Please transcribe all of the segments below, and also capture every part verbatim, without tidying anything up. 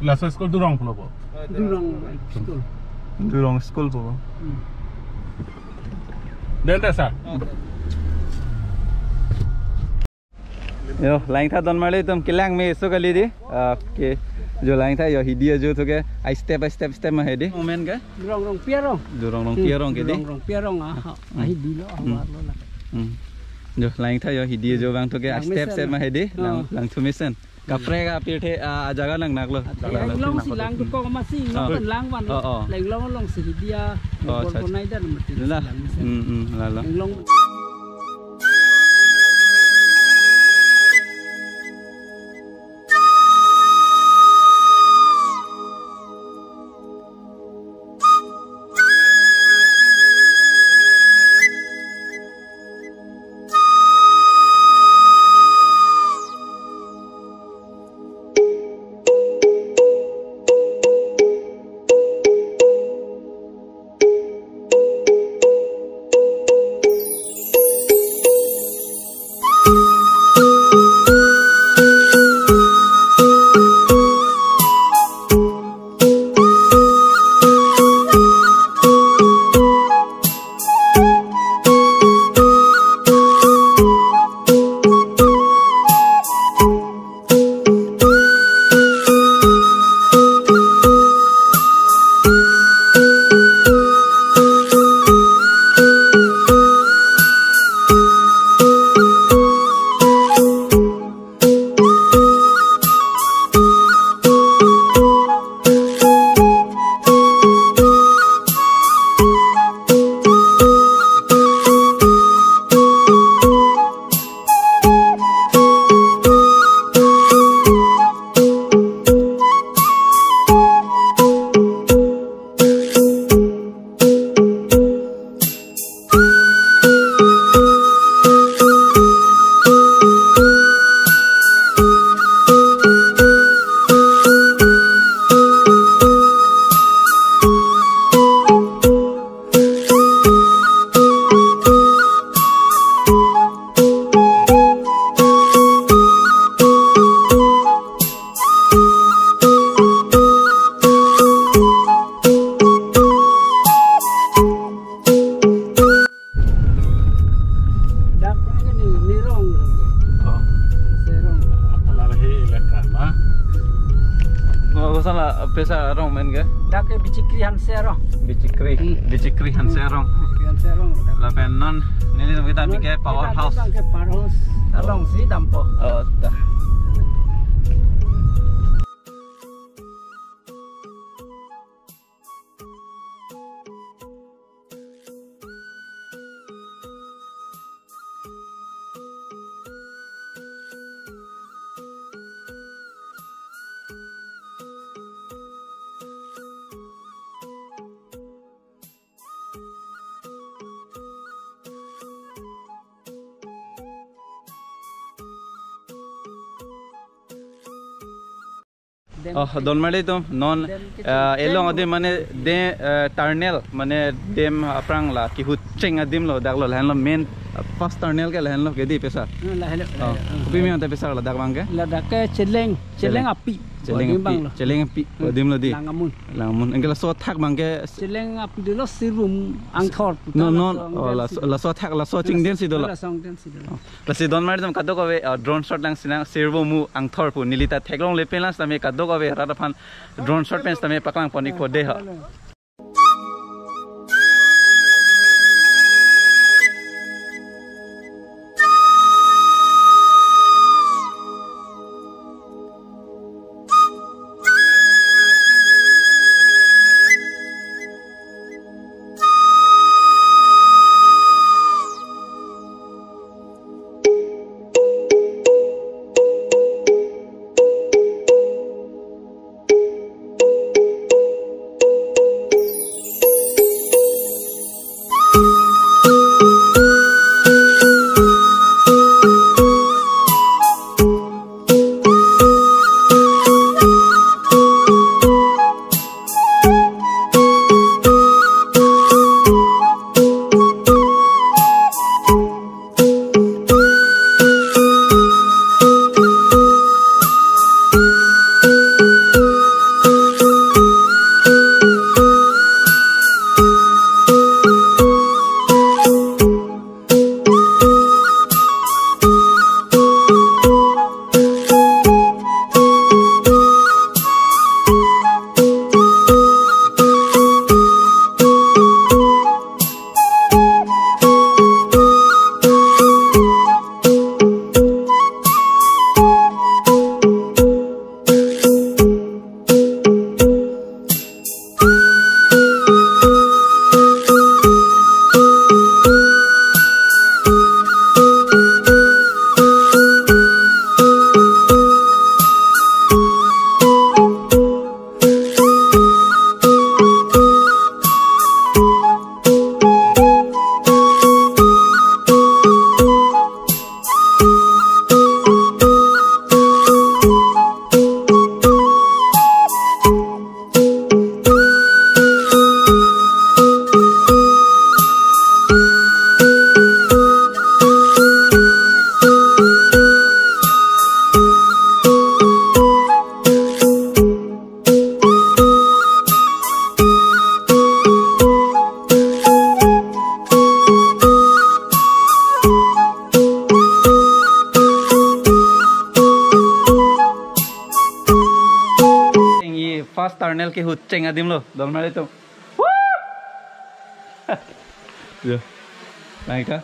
Laso school Durong pulo bo. Durong school. Durong school pulo. Hmm. Den dei, sir. Yo, langtha donmarli atum, kelang meso kali dei. Okay. Jo langtha yo, hidi ajo thu ke. Ai step, ai step, step ma hedi. Moment ke? Durong Rongpi arong. Durong Rongpi arong ke dei. Durong Rongpi arong, ah, ah, hidi lo, ah, hmm, war lo la. Hmm. Jo langtha yo, hidi ajo abang thu ke. Ai step, step ma hedi. Lang, oh, langthu mesen. Kaprek apirthe, ah, ajaga nangnaklo. Inglong si lang tu kok masi, inglong, oh, pen lang van. Oh, oh. Lang inglong along si hidi a, oh, bon acha, bon aida mati. Lalo. Lang mesen. Hmm, hmm, lalo. Inglong. Dak ni, ni rong. Oh. Serong. Apala lahi elaka ma. Oh, kosan la, pesa arong men ke? Dak ke Bichikri Hanse arong. Bichikri. Hmm. Bichikri Hanse arong. Bichikri Hanse arong. Lapen non nelitum kita non bike kita power house. Bike power house along si dampo. Oh, ta. Oh, donmarli atum, non, dem ke, eh, elong adim mane de, eh, tunnel, mane dem aphrang la kehut cheng adim lo, dak lo lahenlo main, eh, first tunnel ke lahenlo ke dei pesa. Hmm, lahenlo, oh, lahenlo. Kopi me anta pesa ladak abang ke? Ladak ke Cheleng, Cheleng. Cheleng api. Cheleng api, adim abang lo. Cheleng api, hmm, adim lo dei. Lang amun. Lang amun. Anke laso athak abang ke? Cheleng api dei lo Sirbhum Angthor. Non, non, laso, oh, laso, laso athak, laso chingden si dolo. Laso chingden si dolo. Oh. Lasi donmarli atum kadokave, uh, drone shot lang sinang, Sirbhum Angthor pu neli ta theklongle pen lang sitame kadokave rat aphan drone shot pen sitame paklang pon-ikpo dei ho. First tunnel kehut cheng adim lo, don marli atum. Woo! Yo. Nang ta.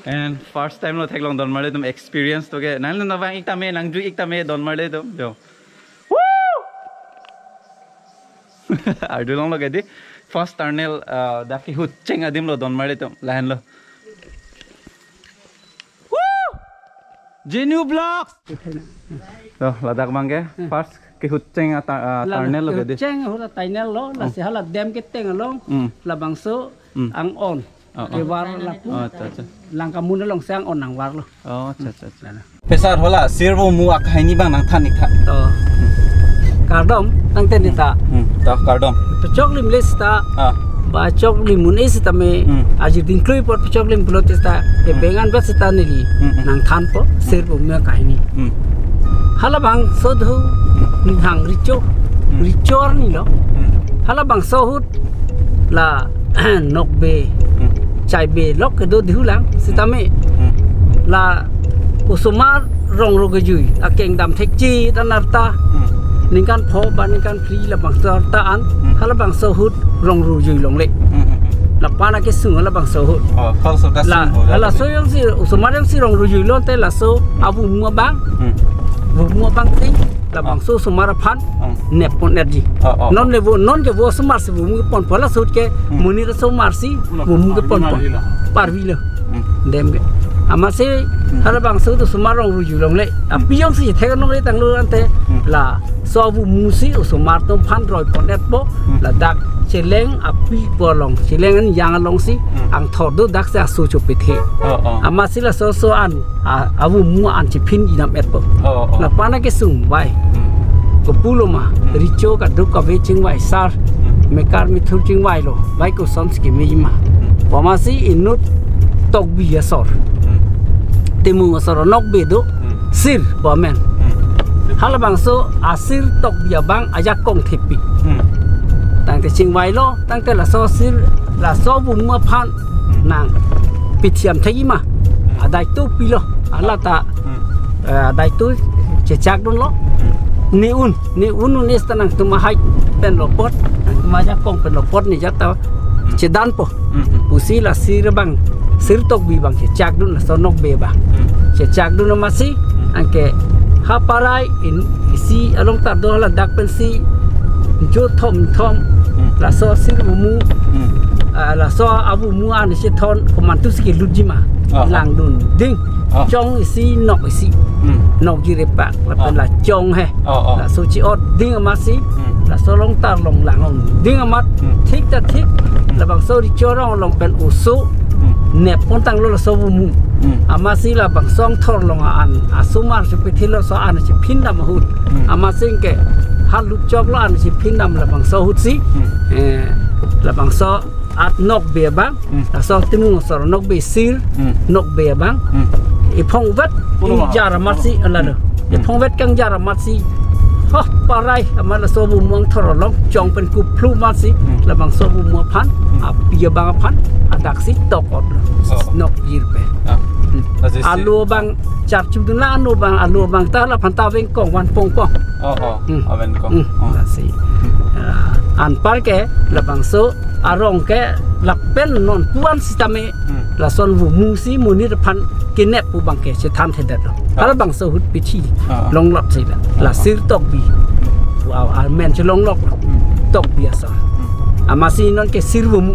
And first time lo theklong don marli atum experience to ke. Nang nang vang ik tame, nang ju ik tame don marli atum. Yo. Woo! Ardu long lo ke di. First tunnel, uh, dak kehut cheng adim lo don marli atum. Lahen lo. Woo! Genu Vlogs. To, ladak abang ke first kehut cheng a ta-, ah, la tunnel lo ke di. Cheng hala tunnel lo, la Oh. si hala dam keteng along, Mm. labangso Mm. ang-on. Oh, oh. Kevar lapu. Oh, acha, acha. Langkamun along si ang-on nangvar lo. Oh, acha, acha, acha. Lana. Pesar hala, sirvo mu akhai ni abang nangthan ik tha. To. Kardom, tangte ni ta. Hmm, to kardom. Pachok lim le sita. Ah. Ba chok lim un-e sitame. Hmm. Aji dingklui apot pachok lim pulote sita. E Hmm. bengan bat sita neli. Hmm, hmm. Nangthanpo, sirvo mu akhai ni. Hmm. Halabangso do. Hmm. Ni hang richo. Hmm. Richo arni lo. Hmm. Halabangso ahut la nokbe. Hmm. Chaibe lok kedo dihulang. Sitame. Hmm. La osomar rong ro kejui. Akeng dam thekji ta arta. Hmm. Ningkan pho ba ningkan phli labangso arta an. Hmm. Halabangso ahut rong ro jui longle. Hmm, hmm, hmm. Lapen akesung halabangso ahut. Oh, kal so La, kasung ho, halaso jong si, osomar jong si rong ro jui lonte laso Hmm. avu mu abang. Hmm. Avu mu abang si, labangso Ah. osomar aphan Hmm. nep pon-etji. Oh, oh, Non oh. le vo, non ke vo osomar si avu mu ponpo laso ahut ke Hmm. monit osomar si Hmm. avu mu ke ponpo. Parvi lo. Parvi lo. Hmm. Dam ke. Amatsi Hmm. halabangso ahut osomar rong ro jui longle. Hmm. Api jong si thek longle tanglo ante Hmm. la so avu mu si osomar atum aphan roi pon-etpo Hmm. ladak cheleng api pu along, cheleng an yang along si Hmm. angthor do dak si aso chopethe. Oh, oh. Amatsi laso aso an, a, avu mu an chephin idam-etpo. Oh, oh. Lapen akesung bai. Hmm. Kopulo ma, Hmm. richo kaduk kave chingvai sar, Hmm. mekar methur chingvai lo, bai koson si keme ma. Hmm. Pu amatsi inut Tokbi asor. Hmm. Timung asor nokbe do, Hmm. sir pu amen. Hmm. Halabangso asir Tokbi abang ajakong thepi. Hmm. Tangte chingvai lo, tangte laso sir, laso avu mu aphan Hmm. nangpithiam thekji ma. Hmm. Adai to pilo, hala ta, Hmm. eh, adai to chechak dunlo. Hmm. Ne un, ne un un es ta nangtum ahai pen lo apot, nangtum ajakong pen lo apot ne jat ta Hmm. chedanpo. Hmm, hmm. Pusi la sir abang, sir Tokbi abang chechak dun laso nokbe abang. Hmm. Chechak dun amatsi, Hmm. anke ha parai in isi along ta do ladak pensi jo thom thom, Hmm. laso sir avu mu, Hmm. ah, laso avu mu an si thon komantu si kelutji ma. Ah, ah. Langdun ding. Ah. Chong isi nok isi. Hmm. Nok jire pak lapen Ah. la chong he. Ah, ah. Laso chi-ot ding amatsi. Hmm. Laso along ta long lang ding amat. Hmm. Thik ta thik. Hmm. Labangso richo rong along pen oso. Hmm. Nep pon tanglo laso avu mu. Hmm. Amatsi labangso angthor along an asomar chepethelo laso an chephin dam ahut. Hmm. Amatsi ke ha lut choklo an chephin dam labangso ahut si. Hmm. Eh, labangso at nokbe abang, Hmm. laso Timung asor nokbe sir, Hmm. nokbe abang. Hmm. Iphong vet Pulo ma? Kangjar amatsi, ala lo. Hmm. Iphong vet kangjar amatsi. Ho, parai, amat laso avu mu angthor along, chong pen kuplu amatsi, Hmm. labangso avu mu aphan, Hmm. api abang aphan, adak si tok-ot lo. Oh. Nokjir pen. Ah. Hmm. Lasi si- Alo abang charchu dun la alo abang, alo abang ta laphan ta vengkong van pongpong. Oh, oh, Hmm. aven kong. Hmm. Oh. Lasi. Hmm. Ah, anpar ke labangso arong ke lapen non pu an sitame Hmm. lason avu mu si monit aphan kenep pu abang ke chethan thedetlo. Ah. Halabangso ahut pithi Ah. longlot si la. Ah. La sir Tokbi. Wow, amen chelonglok. Hmm. Tokbi asor. Hmm. Amatsi non ke sir avu mu.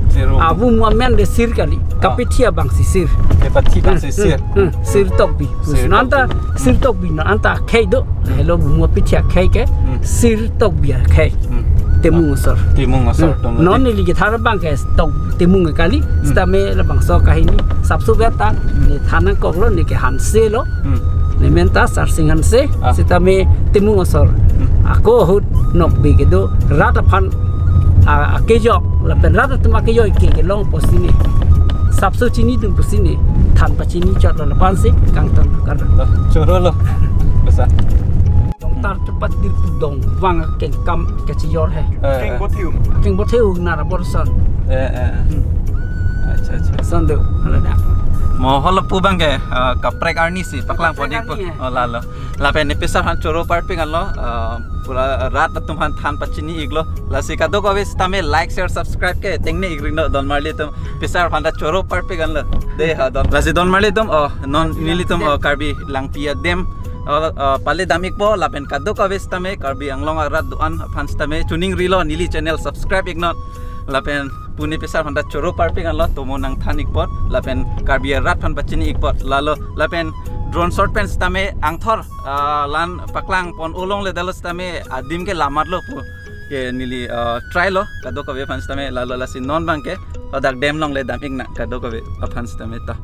Sir avu mu. Avu mu amen de sir kali. Ah. Kapithi abang si sir. Kapithi abang si Hmm, sir. Hmm, hmm. Sir Tokbi. Sir Nanta Tokbi. Sir Tokbi non anta akhei do. Helo avu mu apithi akhei ke Hmm. sir Tokbi akhei. Hmm. Timung asor. Timung asor Hmm. tong Non lagi. neli kethar abang ke tok Timung kali. Hmm. Sitame labangso kahini sapso beta Hmm. ne than nangkoklo, ne ke Hanse lo. Hmm. Ne men ta Sarsing Hanse. Ah. Sitame Timung asor. Hmm. Ako ahut nokbe kedo rat aphan a, akejok lapen rat atum akejok ke kelong pusi ne. Sapso chinidun pusi ne. Than pachini chotlo lapen si kangton kardom. Ah, choro lo. Besa. Dongtar cepat dir pu dong vang akeng kam kachijor he. Eh, eh. Akeng bothe ung. Akeng bothe ung nara borson. Eh, eh, eh. Hmm. Acha, acha. Sondu, hala dak. Mo halapu abangke, ah, kaprek arni si paklang pon-ikpo. Kaprek arni, eh. Oh, lalo. Lapen ne pesar aphan choro parpik anlo, ah, pura rat atum aphan than pachini-iklo. Lasi kadokave sitame like, share, subscribe ke tengne-ik ri non don marli atum, pesar aphan ta choro parpik anlo. Dei ha don. Lasi don marli atum, oh, non nelitum, oh, Karbi Langpi adim, oh, oh, pale dam-ikpo, lapen kadokave sitame Karbi Anglong arat do-an aphan sitame chuning rilo, neli channel subscribe-ik non. Lapen pune pesar aphan ta choro parpik anlo, tomo nangthan-ikpo, lapen Karbi arat aphan pachini-ikpo, lalo, lapen drone shot pen sitame angthor, ah, lan paklang pon ulong le dalo sitame adim ke lamat lo pu ke neli, ah, try lo, kadokave aphan sitame, lalo lasi non abangke, hadak dam along le dam-ik nang kadokave aphan sitame ta.